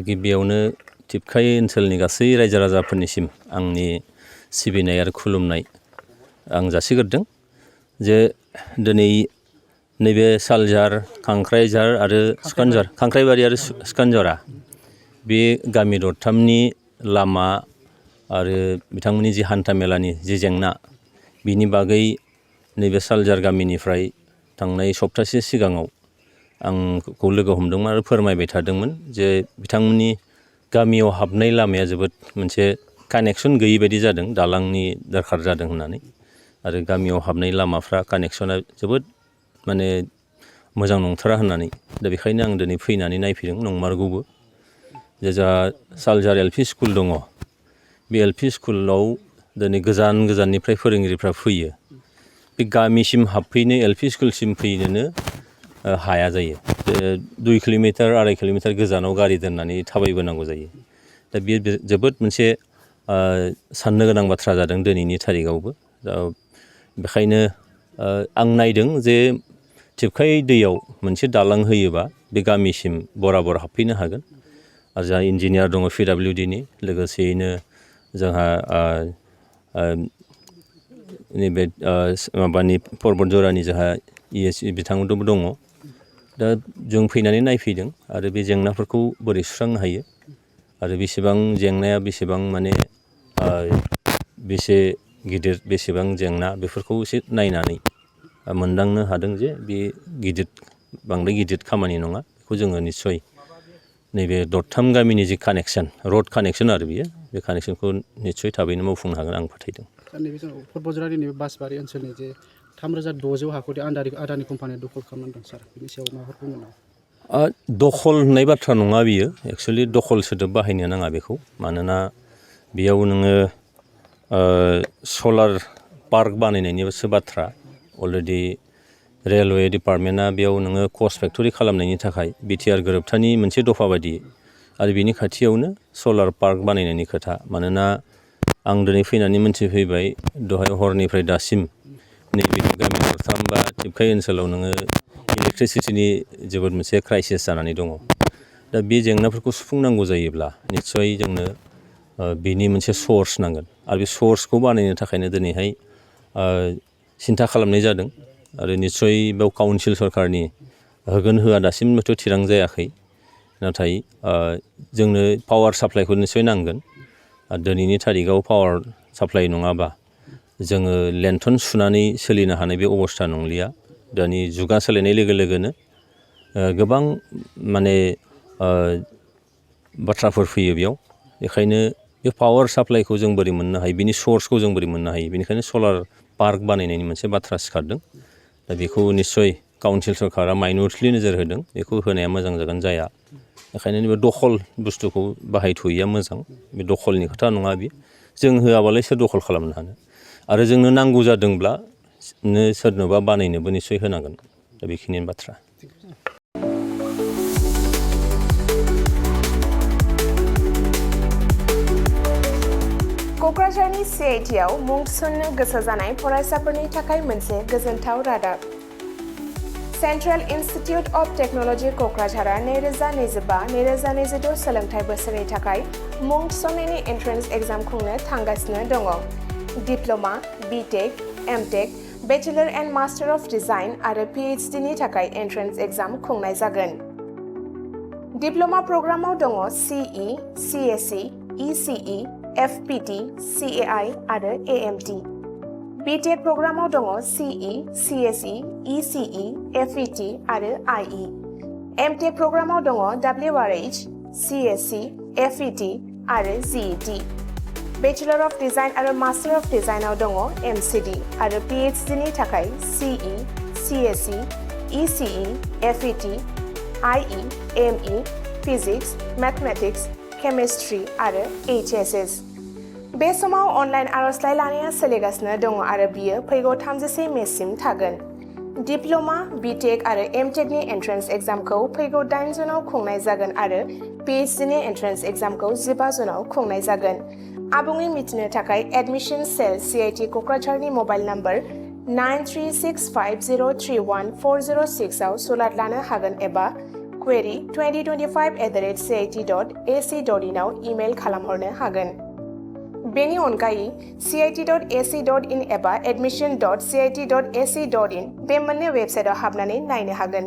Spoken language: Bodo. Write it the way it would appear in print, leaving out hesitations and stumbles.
गिबियावनो टिपकाइ ओनसोलनि गासै रायजो राजाफोरनिसिम आंनि सिबिनाय आरो खुलुमनाय आं जासिग्रोदों जे दिनै नैबे सालझार खांख्राइझार आरो कनझ'र खांख्राइबारि आरो कनझ'रा बे गामि दरथामनि लामा आरो बिथांमोननि जि हान्था मेलानि जि जेंना बिनि बागै नैबे सालझार गामिनिफ्राय थांनाय सप्तासे सिगाङाव आंखौ लोगो हमदोंमोन आरो फोरमायबाय थादोंमोन जे बिथांमोननि गामियाव हाबनाय लामाया जोबोद मोनसे कानेक्सन गैयि बायदि जादों दालांनि दरखार जादों होननानै आरो गामियाव हाबनाय लामाफ्रा कानेक्सना जोबोद माने मोजां नंथारा होननानै दा बेखायनो आं दिनै फैनानै नायफैदों नंमारगौबो जे जा सालझार एलपि स्कुल दङ बे एलपि स्कुलाव दिनै गोजान गोजाननिफ्राय फोरोंगिरिफ्रा फैयो बे गामिसिम हाबफैनो एलपि स्कुलसिम फैनोनो हाया जायो 2 किल'मिटार 2.5 किल'मिटार गोजानाव गारि दोननानै थाबायबोनांगौ जायो दा बेयो जोबोद मोनसे साननो गोनां बाथ्रा जादों दिनैनि थारिखआवबो दा बेखायनो आं नायदों जे टिपकाइ दैयाव मोनसे दालां होयोबा बे गामिसिम बराबर हाबफैनो हागोन आरो जोंहा इन्जिनियार दङ PWDनि लोगोसेयैनो जोंहा नैबे माबानि पर्बतझ'रानि जोंहा ESC बिथांमोनबो दङ दा जों फैनानै नायफैदों आरो बे जेंनाफोरखौ बोरै सुस्रांनो हायो आरो बेसेबां जेंनाया बेसेबां माने बेसे गिदिर बेसेबां जेंना बेफोरखौ एसे नायनानै मोनदांनो हादों जे बे बांद्राय गिदिर खामानि नङा बेखौ जोङो निस्सय नैबे दरथाम गामिनि जि कानेक्सन रड कानेक्सन आरो बियो बे कानेक्सनखौ निस्सय थाबैनो मावफुंनो हागोन आं फोथायदों नैबे जों पर्बतझ'रानि नैबे बासबारि ओनसोलनि जे 3600 हाखौ आदानि कम्पानिया दखल खालामनानै दं सार बेनि सायाव माबाफोर बुंगोन नामा दखल होननाय बाथ्रा नङा बियो एक्सुवेलि दखल सोदोब बाहायनो नाङा बेखौ मानोना बेयाव नोङो सलार पार्क बानायनायनिसो बाथ्रा अलरेडि रेलवे डिपार्टमेन्टआ बेयाव नोङो कच फेक्टरि खालामनायनि थाखाय बिटिआर गोरोबथानि मोनसे दफा बायदि आरो बिनि खाथियावनो सलार पार्क बानायनायनि खोथा मानोना आं दिनै फैनानै मोनथिफैबाय दहाय हरनिफ्राय दासिम नैबे गामि दरथाम बा टिपकाइ ओनसोलाव नोङो इलेक्ट्रिसिटिनि जोबोद मोनसे क्राइसिस जानानै दङ दा बे जेंनाफोरखौ सुफुंनांगौ जायोब्ला निस्सय जोंनो बिनि मोनसे सर्स नांगोन आरो बे सर्सखौ बानायनो थाखायनो दिनैहाय सिन्था खालामनाय जादों आरो निस्सय बेयाव काउन्सिल सरकारनि होगोन होआ दासिमबोथ' थिरां जायाखै नाथाय जोंनो पावार साप्लाइखौ निस्सय नांगोन आरो दिनैनि थारिखआव पावार साप्लाइ नङाबा जोङो लेन्थन सुनानै सोलिनो हानाय बे अबस्था नंलिया दानि जुगा सोलायनाय लोगो लोगोनो गोबां माने बाथ्राफोर फैयो बेयाव बेखायनो बे पावार साप्लाइखौ जों बोरै मोननो हायो बिनि सर्सखौ जों बोरै मोननो हायो बेनिखायनो सलार पार्क बानायनायनि मोनसे बाथ्रा सिखारदों दा बेखौ निस्सय काउन्सिल सरकारा माइनरलि नोजोर होदों बेखौ होनाया मोजां जागोन जाया बेखायनो नैबे दखल बुस्थुखौ बाहायथ'यैया मोजां बे दखलनि खोथा नङा बे जों होआबालाय सोर दखल खालामनो हानो आरो जोंनो नांगौ जादोंब्ला सोरनोबा बानायनोबो निस्सय होनांगोन दा बेखिनिनि बाथ्रा क'क्राझारनि CITआव मुं थिसन्नो गोसो जानाय फरायसाफोरनि थाखाय मोनसे गोजोनथाव रादाब सेन्ट्रेल इन्स्टिटिउट अफ टेक्न'लजि क'क्राझारआ 2025-2026 सोलोंथाइ बोसोरनि थाखाय मुं थिसन्नायनि एन्ट्रेन्स एग्जाम खुंनो थांगासिनो दङ diploma BTech MTech bachelor and master of design आरो PhDनि थाखाय एन्ट्रेन्स एग्जाम खुंनाय जागोन डिप्ल'मा प्रग्रामाव दङ CE CSE ECE FPT CAI आरो AMT BTech प्रग्रामाव दङ CE CSE ECE FET आरो IE MTech प्रग्रामाव दङ WRH CSE FET आरो GET बेचेलर अफ डिजाइन आरो मास्टार अफ डिजाइनआव दङ MCD आरो PhDनि थाखाय CE CSE ECE FET IE ME physics mathematics chemistry आरो HSS बे समाव अनलाइन आर'जलाइ लानाया सोलिगासिनो दङ आरो बियो फैगौ 31 मेसिम थागोन डिप्ल'मा, बिटेक आरो एमटेकनि एन्ट्रेन्स एग्जामखौ फैगौ 8 जुनाव खुंनाय जागोन आरो पिएइचडिनि एन्ट्रेन्स एग्जामखौ 15 जुनाव खुंनाय जागोन। आबुङै मिथिनो थाखाय एडमिशन सेल CIT क'क्राझारनि मबाइल नम्बर 9365031406 आव सुलाद लानो हागोन एबा query2025@cit.ac.in आव इमेल खालामहरनो हागोन। बेनि अनगायै cit.ac.in एबा admission.cit.ac.in बे मोननै वेबसाइटआव हाबनानै नायनो हागोन।